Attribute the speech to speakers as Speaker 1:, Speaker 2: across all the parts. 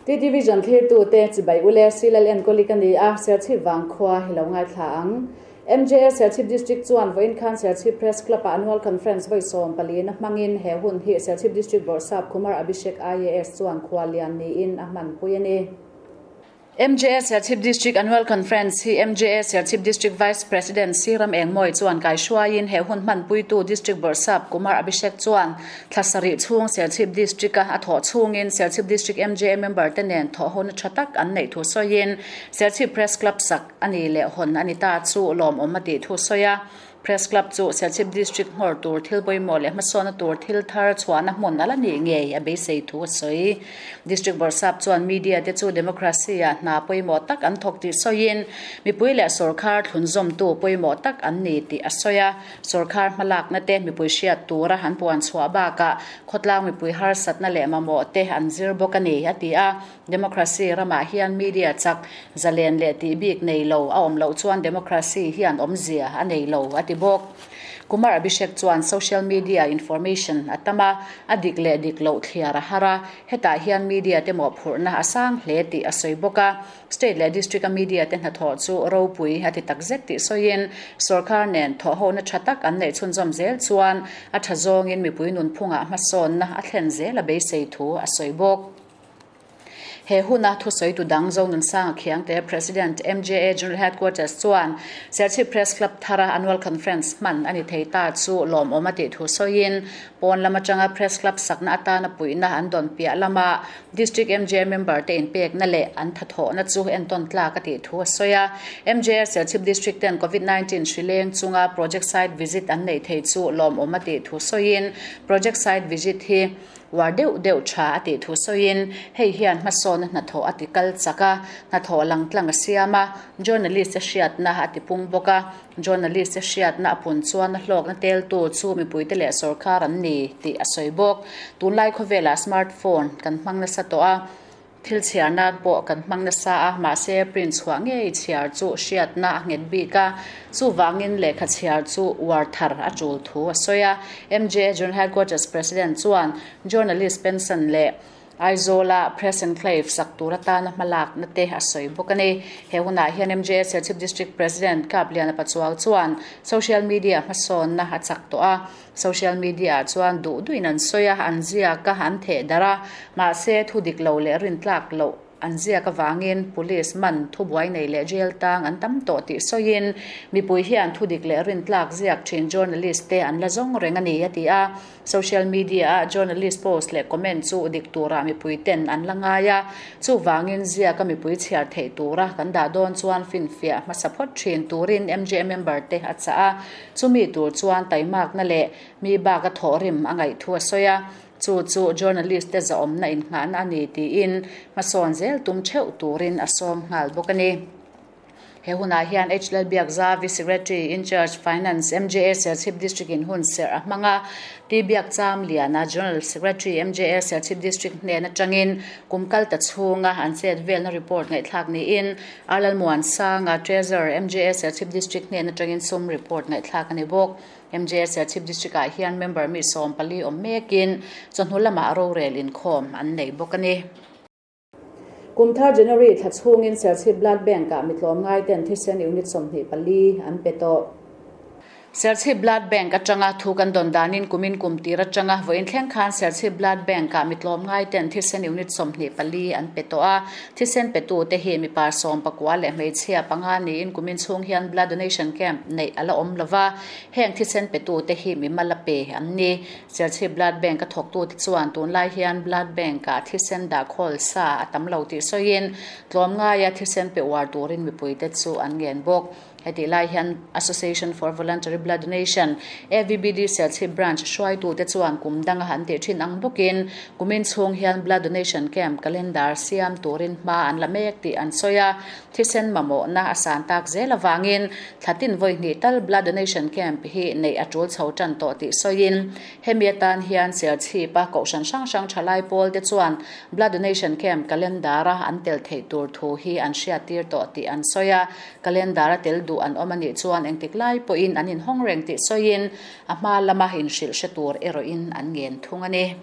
Speaker 1: T-Division thlirtute chibai ule Silal enkawli ka ni a, Serchhip vangkhua hi lo ngaithla ang. MJA Serchhip District chuan vawiin khan Serchhip Press Club-ah Annual Conference vawi 14 a hmangin he hun hi Serchhip District Bawrhsap Kumar Abhishek IAS chuan khuallian niin a hmanpui a ni. MJA Serchhip District Annual Conference hi MJA Serchhip District Vice President Siram Engmawi chuan kaihruaiin he hun hmanpuitu District Bawrhsap Kumar Abhishek chuan thla sarih chhung Serchhip District-a a thawh chhungin Serchhip District MJA member te nen thawhhona tha tak an neih thu sawiin Serchhip Press Club sak a ni leh hawn a ni ta chu lawmawm a tih thu sawi a. Press Club chu Serchhip District nghawr tur thil pawimawh leh hmasawnna tur thil thar chhuahna hmun a la nih ngei a beisei thu a sawi. District Bawrhsap chuan media te chu democracy-ah hna pawimawh tak an thawk tih sawiin mipui leh sawrkhar thlunzawmtu pawimawh tak an ni tih a sawi a. Sawrkhar hmalakna te mipui hriat tura an puan chhuah bakah khawtlang mipui harsatna leh mamawh te an zir bawk a ni, a ti a. Democracy ramah hian media chak, zalen leh tih bik nei lo a awm loh chuan democracy hian awmzia a nei lo, a ti bawk. Kumar Abhishek chuan social media information a tam a, a dik leh dik loh thliar a har a, hetah hian media te mawhphurhna a sang hle tih a sawi bawk a. State leh district a media te hnathawh chu ropui a ti takzet tih sawiin sorkar nen thawhhona tha tak an neih chhunzawm zel chuan a tha zawngin mipui nunphungah hmasawnna a thlen zel a beisei thu a sawi bawk. He huna thusawitu dang Zonunsanga Khiangte, President, MJA General Headquarters chuan Serchhip Press Club thara Annual Conference hman a ni thei ta chu lawmawm a tih thu sawiin pawn lam atanga Press Club sakna atana puihna an dawn piah lama District MJA member te inpekna leh an thathawhna chu entawn tlak a tih thu a sawi a. MJA Serchhip District ten Covid 19 hri leng chunga Project Site Visit an neih thei chu lawmawm a tih thu sawiin Project Site Visit hi Uar deuh deuh tha a tih thu sawiin, hei hian hmasawnna hnathawh a ti kal chak a, hnathawh lang tlang a siam a, journalist a hriatna a ti pung bawk a, journalist a hriatna a pun chuan a hlawkna teltu chu mipuite leh sawrkar an ni tih a sawi bawk. Tunlai khawvelah smartphone kan hmang nasa tawh a. Thil chhiar nan pawh kan hmang nasa a, mahse print chhuah ngei chhiar chu hriatna a nghet bik a, chuvangin lehkha chhiar chu uar thar a tul thu a sawi a. MJA General Headquarters President chuan Journalist pension leh Aizawla Press Enclave sak tur atana hmalakna te a sawi bawk a ni. He hunah hian MJA Serchhip District President Kapliana Pachuau chuan social media hmasawnna a chak tawh a, Social media ah chuan duh duhin an sawi a, an ziak a, an theh darh a, mahse thu dik lo leh rintlak loh an ziak avangin police man thubuai nei leh jail tang an tam tawh tih sawiin mipui hian thu dik leh rintlak ziak thin journalist te an la zawng reng a ni a ti a. Social media ah journalist post leh comment chu dik turah mipui ten an la ngai a, chuvangin ziaka mipui chhiar theih tura kan dah dawn chuan finfiah hmasa phawt thin turin MJA member te a chah a. Chumi tur chuan taimakna leh mi baka thawhrim a ngaih thu a sawi a, chu chu journalist te zahawmna innghahna a ni tiin hmasawn zel tum theuh turin a sawm nghal bawk a ni. He hunah hian H Lalbiakzavi, Secretary in Charge, Finance, MJA Serchhip District in hun serh a hmang a, T Biakchamliana, General Secretary, MJA Serchhip District hnen atangin kum kal ta chhunga an chet velna report ngaihthlak niin Arlalmuansanga, Treasurer, MJA Serchhip District hnen atangin sum report ngaihthlak a ni bawk. MJA Serchhip District-ah hian member mi 14 awm mekin chawhnu lamah rorel inkhawm an nei bawk a ni. Kumthar January thla chhungin Serchhip Blood Bank-ah mi tlawmngaiten thisen unit 24 an pe tawh. Serchhip Blood Bank atanga thu kan dawn danin kumin kum tir atanga vawiin thleng khan Serchhip Blood Bank-ah mi tlawmngai ten thisen unit 24 an pe tawh a. Thisen petute hi mipa 19 leh hmeichhia panga niin kumin chhung hian Blood Donation Camp neih a la awm lova, heng thisen petute hi mi mala pe an ni. Serchhip Blood Bank a thawktute chuan tunlai hian Blood Bank-ah thisen dah khawl sa a tam lo tih sawiin tlawmngaia thisen pe uar turin mipuite chu an ngen bawk. Hetih lai hian Association for Voluntary Blood Donation, AVBD, Serchhip Branch hruaitute chuan kum danga an tih thin ang bawkin kumin chhung hian Blood Donation Camp calendar siam turin hma an la mek tih an sawi a. Thisen mamawhna a san tak zel avangin thla tin vawi hnih tal Blood Donation Camp hi neih a tul chho tan tawh tih sawiin Hemi atan hian Serchhip-a kohhran hrang hrang thalai pawl te chuan Blood Donation Camp calendar-a an tel theih tur thu hi an hriattir tawh tih an sawi a. Calendar-a tel duh an awm a nih chuan engtik lai pawhin an inhawng reng tih sawiin a hma lama inhrilh hre tur erawhin an ngen thung a ni.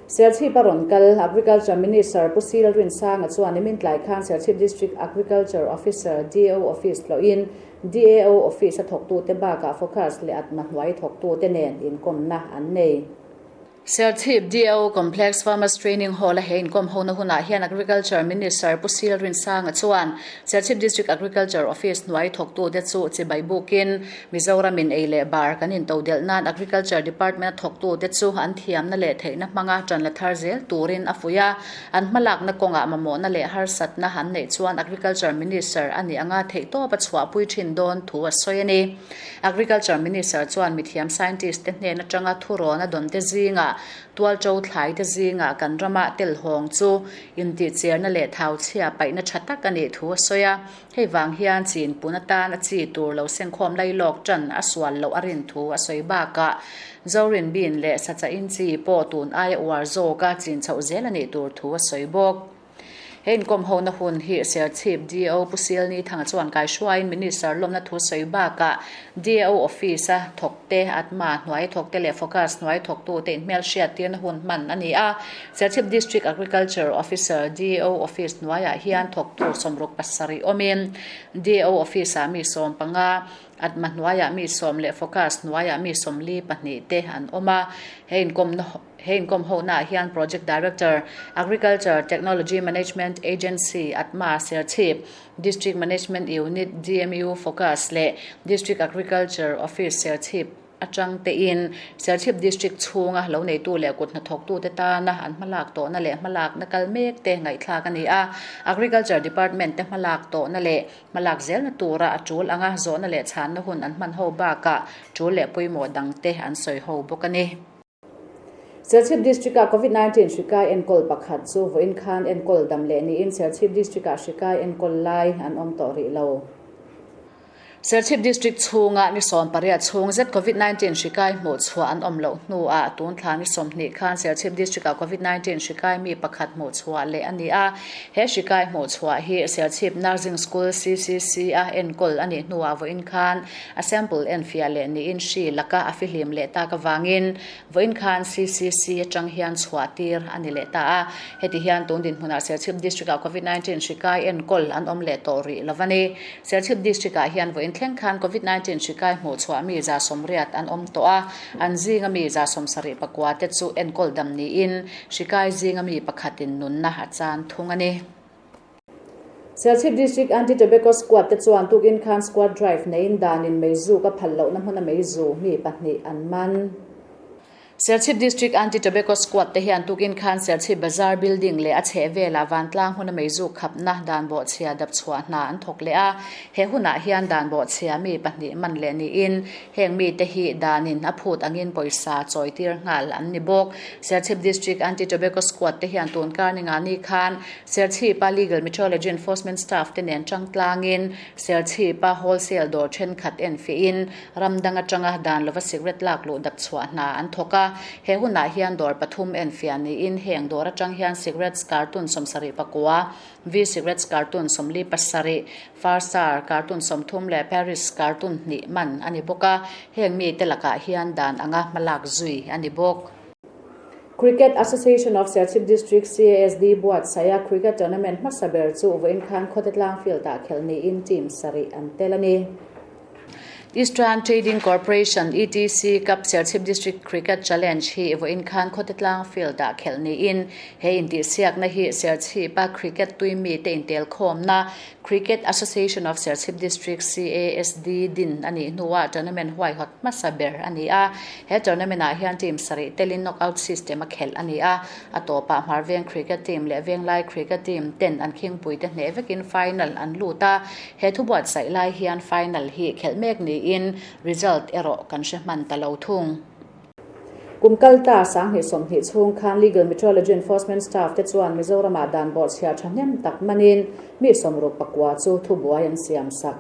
Speaker 1: Serchhip a rawn kal Agriculture Minister Pu Sil Rinsanga chuan nimin tlai khan Serchhip District Agriculture Officer, DAO, Office tlawhin DAO Office a thawktute bakah Focus leh Atma hnuai thawktute nen inkawmna an nei. Serchhip DAO Complex Farmers Training Hall a he inkawm hona hunah hian Agriculture Minister Pu Sil Rinsanga chuan Serchhip District Agriculture Office hnuai thawktute chu chibai bukin Mizoram in ei leh bar kan intodelh nan Agriculture Department a thawktute chu an thiamna leh theihna hmanga tan la thar zel turin a fuih a, an hmalakna kawngah mamawhna leh harsatna an neih chuan Agriculture Minister a nih anga theihtawp a chhuahpui thin dawn thu a sawi a ni. Agriculture Minister chuan mithiam scientist te hnen atanga thurawn a dawn te zingah tualto thlai te zingah kan rama telhawng chu intihcherna leh thauchhia paihna tha tak a nih thu a sawi a. Hei vang hian chin pun atan a chi tur lo sengkhawm lailawk tan a sual loh a rin thu a sawi bakah Zorin bin leh Sachain chi pawh tun aia uar zawka chin chhoh zel a nih tur thu a sawi bawk. He inkawm hona hun hi Serchhip DO Pu Silni Thanga chuan kaihruaiin Minister lawmna thu sawi bakah DO Office-a thawkte, Atma hnuai thawkte leh Focus hnuai thawktute inhmelhriat tirna hun hman a ni a. Serchhip District Agriculture Officer, DAO, Office hnuaiah hian thawktu 67 awmin, DAO Office-ah mi 15, Atma hnuaiah mi sawm leh Focus hnuaiah mi 42 te an awm a. He inkawmna he inkawm honaah hian Project Director, Agriculture Technology Management Agency, Atma, Serchhip, District Management Unit, DMU, Focus leh District Agriculture Office, Serchhip, Atang tein Serchhip District chhunga lo neitu leh kut hnathawktute tana an hmalak tawhna leh hmalakna kal mek te ngaihthlak a ni a. Agriculture Department te hmalak tawhna leh hmalak zelna tura a tul anga zawhna leh chhanna hun an hman ho bakah tul leh pawimawh dangte an sawi ho bawk a ni. Serchhip District-a Covid 19 hri kai enkawl pakhat chu vawiin khan enkawl dam leh niin Serchhip District-ah hri kai enkawl lai an awm tawh rih lo. Serchhip District chhunga ni 18 chhung zet Covid 19 hri kai hmuh chhuah an awm loh hnuah tun thla ni 20 khan Serchhip District-ah Covid 19 hri kai mi pakhat hmuh chhuah leh a ni a. He hri kai hmuh chhuah hi Serchhip Nursing School CCC-a enkawl a nih hnuah vawiin khan A sample enfiah leh niin hri laka a fihlim leh tak avangin vawiin khan CCC atang hian chhuah tir a ni leh ta a. Heti hian tun dinhmunah Serchhip District-ah Covid 19 hri kai enkawl an awm leh tawh rih lo a ni. Serchhip District-ah hian vawiin thleng khan Covid 19 hri kai hmuh chhuah mi 180 an awm tawh a, an zinga mi 74 te chu enkawl dam niin hri kai zinga mi pakhatin nunna a chan thung a ni. Serchhip District Anti-Tobacco Squad te chuan tukin khan squad drive neiin danin meizuk a phal lohna hmuna meizu mi pahnih an man. Serchhip District Anti-Tobacco Squad te hian tukin khan Serchhip Bazar Building leh a chhehvelah vantlang huna meizuk khapna dan bawhchhia dapchhuah hna an thawk leh a. He hunah hian dan bawhchhia mi pahnih man leh niin Heng mite hi danin a phut angin pawisa chawitir nghal an ni bawk. Serchhip District Anti-Tobacco Squad te hian tun kar ninga ni khan Serchhipa Legal Metrology Enforcement Staff te nen tangtlangin Serchhipa wholesale dawr thenkhat enfiahin ram dang atanga dan lova cigarette lak luh dap chhuah hna an thawk a. He hunah hian dawr pathum enfiah niin heng dawr atang hian cigarettes carton 79, V Cigarettes carton 47, Farsar carton 30 leh Paris carton hnih man a ni bawk a, heng mite lakah hian dan anga hmalak zui a ni bawk. Cricket Association of Serchhip District, CASD, buatsaih a cricket tournament hmasa ber chu vawiin khan Khawtetlang field-ah khelh niin team sarih an tel a ni. Eastern Trading Corporation, ETC, Cup Serchhip District Cricket Challenge hi vawiin khan Khawtetlang field-ah khelh niin he intihsiakna hi Serchhipa cricket tui mite intelkhawmna Cricket Association of Serchhip District, CASD, din a nih hnuah tournament huaihawt hmasa ber a ni a. He tournament-ah hian team sarih telin knockout system a khelh a ni a. A tawpah Hmarveng Cricket Team leh Venglai Cricket Team ten an khingpuite hneh vekin final an lut a. He thu buatsaih lai hian final hi khelh mek niin result erawh kan hre hman ta lo thung. Kum kalta 2020 chhung khan Legal Metrology Enforcement Staff te chuan Mizoramah dan bawhchhiah thahnem tak manin mi 69 chu thubuai an siam sak.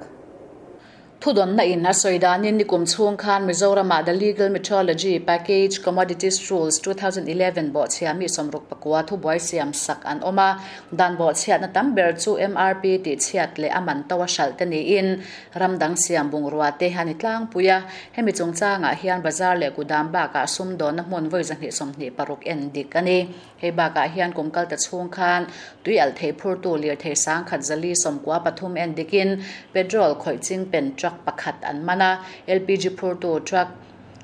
Speaker 1: Thudawnna in a sawi danin nikum chhung khan Mizoramah The Legal Metrology Package Commodities Rules 2011 bawhchhia mi 69 thubuai siam sak an awm a. Dan bawhchhiatna tam ber chu MRP tihchhiat leh a man to a hralh te niin ram dang siam bungrua te a ni tlangpui a. Hemi chungchangah hian bazar leh kudam bakah sumdawnna hmun vawi 226 en dik a ni. Hei bakah hian kum kal ta chhung khan tui alh thei phurtu lirthei 1,093 en dikin petrol khawih ching pen truck pakhat an man a, LPG phurtu truck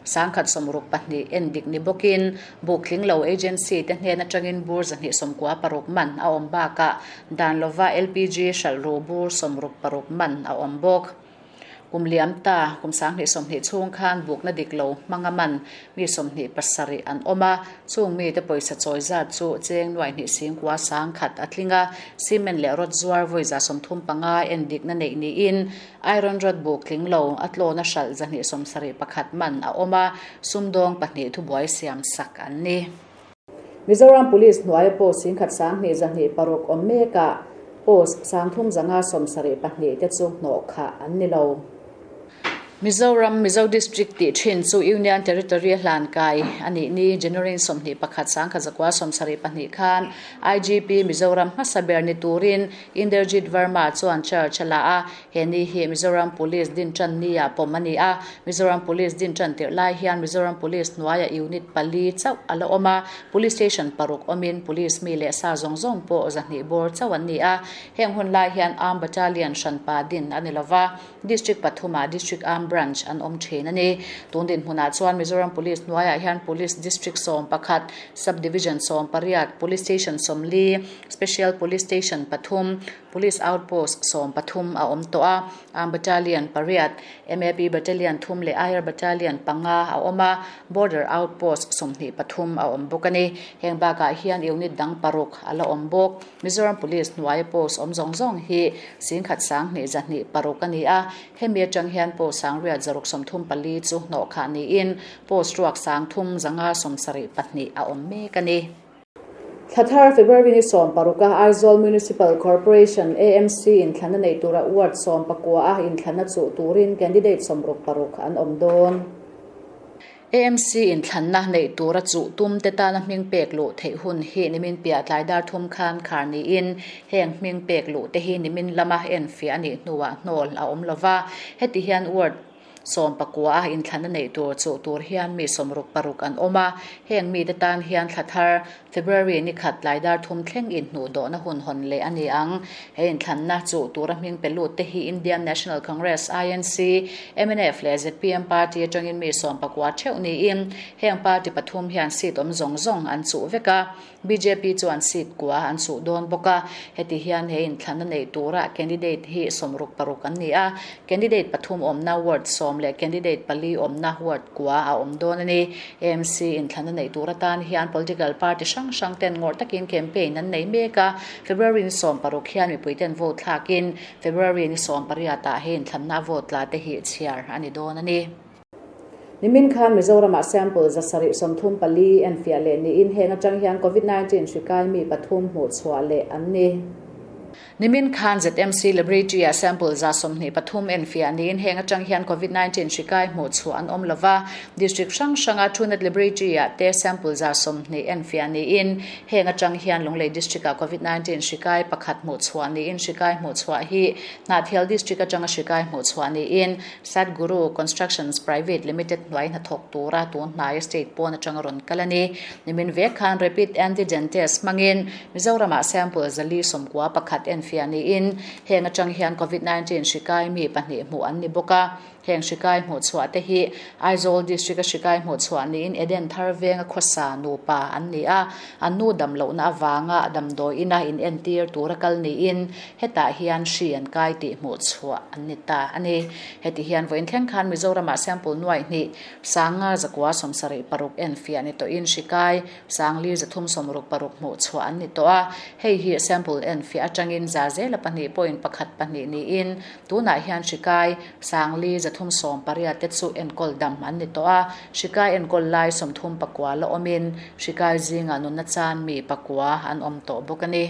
Speaker 1: 162 en dik ni bawkin buk tling lo agency te hnen atangin bur 296 man a awm bakah dan lova LPG hralh ru bur 66 man a awm bawk. Kum liam ta kum 2020 chhung khan bukna dik lo hmanga man mi 27 an awm a, chung mi te pawisa chawi zat chu cheng nuai hnih singkua 10,000 a tling a, cement leh rod zuar vawi 135 en dikna neih niin iron rod buk tling lo a tlawna hralh 271 man a awm a, sumdawng pahnih thubuai siam sak an ni. Mizoram Police hnuaia post 1,206 awm mekah post 3,572 te chu hnawh khah an ni lo. Mizoram Mizo District tih thin chu Union Territory a hlan kai a nih ni January 21 1972 khan IGP Mizoram hmasa ber ni turin Inderjit Verma chuan charge a la a, he ni hi Mizoram Police din tan ni ah pawm a ni a. Mizoram Police din tan tirh lai hian Mizoram Police hnuaia unit pali chauh a la awm a, Police Station paruk awmin Police mi leh sa zawng zawng pawh 200 bawr chauh an ni a. Heng hun lai hian Armed Battalion hranpa din a ni lova, District pathumah District Armed Branch an awm thin a ni. Tun dinhmunah chuan Mizoram Police hnuaiah hian Police District 11, Sub Division 18, Police Station 40, Special Police Station pathum, Police Outpost 13 a awm tawh a, Armed Battalion pariat, MAP Battalion thum leh IR Battalion panga a awm a, Border Outpost 23 a awm bawk a ni. Heng bakah hian unit dang paruk a la awm bawk. Mizoram Police hnuaia post awm zawng zawng hi 1,126 a ni a, hemi atang hian post 634 chu hnawh khah niin post ruak 3,572 a awm mek a ni. Thlathar February ni 16 a Aizawl Municipal Corporation AMC in thlanna nei tura ward 19 a in thlanna chu turin candidate 66 an awm dawn. AMC in thlanna nei tura chu tum te tana hming pek lu theih hun hi nimin pia tlai dar thum khan khar niin heng hming pek lu te hi nimin lama en fi ani hnuwa hnawl a awm lova. Heti hian ward 19 a in thlanna nei tur chu tur hian mi 66 an awm a, heng mi te tan hian thlathar February ni khat tlai dar thum thleng in hnu dawhna hun hawn leh ani ang. He in thlanna chu tura hming pe lut te hi Indian National Congress INC, MNF leh ZPM party atangin mi 19 theuh niin heng party pathum hian seat awm zawng zawng an chu vek a, BJP chuan seat kua an chu dawn bawk a. Heti hian he in thlanna nei tura candidate hi 66 an ni a, candidate pathum awmna ward 10 leh candidate pali awmna ward kua a awm dawn a ni. AMC in thlanna nei tura tan hian political party hrang hrang ten ngawr takin campaign an nei mek a. February ni 16 hian mipui ten vote thlakin February ni 18 ah he in thlanna vote la te hi chhiar ani dawn a ni. Nimin khan Mizoramah sample 734 en fiah leh niin heng atang hian COVID-19 hrikai mi pathum hmuh chhuah leh an ni. Nimin khan ZMC Laboratory a sample 123 en fiah niin heng atang hian COVID-19 hrikai hmuh chhuah an awm lova. District hrang hranga Truenat Laboratory a te sample 120 en fiah niin heng atang hian Lunglei District a COVID-19 hrikai pakhat hmuh chhuah niin hrikai hmuh chhuah hi Hnahthial District atanga hrikai hmuh chhuah niin Sadguru Constructions Private Limited hnuai hnathawk tura tun hnai state pawn atanga rawn kal a ni. Nimin vek khan rapid antigen test hmangin Mizoramah sample 491 en fiah niin heng atang hian COVID-19 hrikai mi pahnih hmuh an ni bawk a. Heng hrikai hmuh chhuah te hi Aizawl District a hrikai hmuh chhuah niin Eden Thar venga khawsa nupa an ni a, an nu dam lohna awanga damdawi ina in entir tura kal niin hetah hian hri an kai tih hmuh chhuah an ni ta a ni. Heti hian vawiin thleng khan Mizoramah sample nuai hnih 5,176 en fiah ni tawhin hrikai 4,366 hmuh chhuah an ni tawh a. Hei hi sample en fiah atangin za zela 2.12 niin tunah hian hrikai 4,318 te chu enkawl dam an ni tawh a. Hrikai enkawl lai 39 la awmin hrikai zinga nunna chan mi pakua an awm tawh bawk a ni.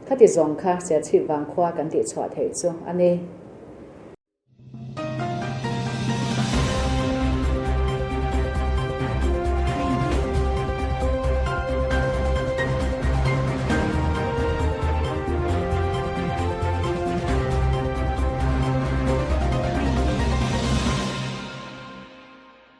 Speaker 1: Khati zawng kha Serchhip Vangkhua kan tih chhuah theih chu a ni.